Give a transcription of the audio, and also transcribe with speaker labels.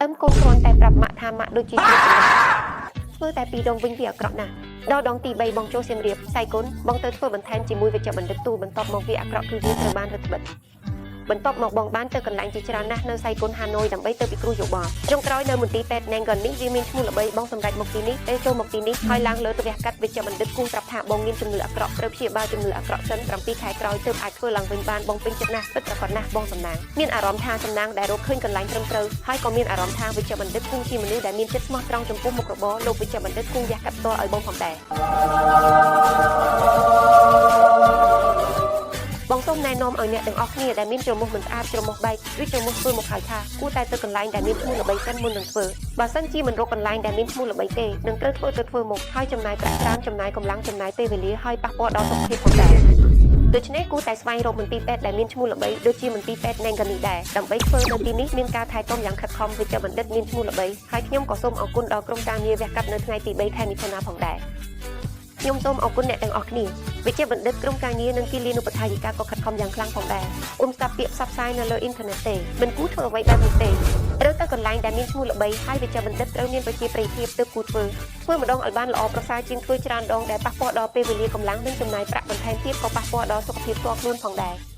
Speaker 1: អឹមកូនគ្រាន់តែប្រាប់ម៉ាក់ថាម៉ាក់ដូចជាជ្រុលច្រឡំធ្វើតែពីរដងវិញវាអាក្រក់ណាស់ដល់ដងទី3បងចូលសៀមរាបសៃគុណបងទៅធ្វើបន្ថែមជាមួយវេជ្ជបណ្ឌិតទូបន្ទាប់មកវាអាក្រក់គឺវាត្រូវបានរឹតបន្តឹងបន្ទាប់មកបងបានទៅកន្លែងជាច្រើនណាស់នៅសៃគុណហាណូយដើម្បីទៅពិគ្រោះយោបល់ចុងក្រោយនៅមន្ទីរពេទ្យ Nangon នេះវាមានឈ្មោះល្បីបងសម្រេចមកទីនេះពេលចូលមកទីនេះហើយឡើងលើទៅវះកាត់វេជ្ជបណ្ឌិតគូប្រាប់ថាបងមានជំងឺអាក្រក់ត្រូវព្យាបាលជំងឺអាក្រក់សិន7ខែក្រោយទើបអាចធ្វើឡើងវិញបានបងពេញចិត្តណាស់ពិតប្រាកដណាស់បងសំណាងមានអារម្មណ៍ថាសំណាងដែលរកឃើញកន្លែងត្រឹមត្រូវហើយក៏មានអារម្មណ៍ថាវេជ្ជបណ្ឌិតគូជាមនុស្សដែលមានចិត្តស្មោះត្រង់ចំពោះមុខរបរលោកវេជ្ជបណ្ឌិតគូវះកាត់ផ្ទាល់ឲ្យបងផងដែរ បងសូមណែនាំឲ្យអ្នកទាំងអស់គ្នាដែលមានច្រមុះមិនស្អាតច្រមុះបែកឬច្រមុះធ្វើមកហើយថាគួរតែទៅកន្លែងដែលមានឈ្មោះល្បីសិនមុននឹងធ្វើបើសិនជាមិនរកកន្លែងដែលមានឈ្មោះល្បីទេនឹងត្រូវធ្វើទៅធ្វើមកហើយចំណាយប្រាក់ច្រើនចំណាយកម្លាំងចំណាយពេលវេលាហើយប៉ះពាល់ដល់សុខភាពផងដែរដូច្នេះគួរតែស្វែងរកមន្ទីរពេទ្យដែលមានឈ្មោះល្បីដូចជាមន្ទីរពេទ្យ Nengani ដែរដើម្បីធ្វើនៅទីនេះមានការថែទាំយ៉ាងខិតខំវេជ្ជបណ្ឌិតមានឈ្មោះល្បីហើយខ្ញុំក៏សូមអរគុណដល់ក្រុមការងារវះកាត់នៅថ្ងៃទី3ខែមិថុនាផងដែរខ្ញុំសូមអរគុណអ្នកទាំងអស់គ្នា វិជ្ជាបណ្ឌិតក្រុមការងារនិងគិលានុបដ្ឋាយិកាក៏ខិតខំយ៉ាងខ្លាំងផងដែរអ៊ុំស្ដាប់ពាក្យផ្សព្វផ្សាយនៅលើអ៊ីនធឺណិតទេមិនគួរធ្វើអ្វីបែបនេះទេត្រូវទៅកន្លែងដែលមានឈ្មោះល្បីហើយវិជ្ជាបណ្ឌិតត្រូវមានប្រជាប្រិយភាពទើបគួរធ្វើធ្វើម្ដងឲ្យបានល្អប្រសើរជាងធ្វើច្រើនដងដែលប៉ះពាល់ដល់ពេលវេលាកម្លាំងនិងចំណាយប្រាក់បន្ថែមទៀតក៏ប៉ះពាល់ដល់សុខភាពផ្ទាល់ខ្លួនផងដែរ។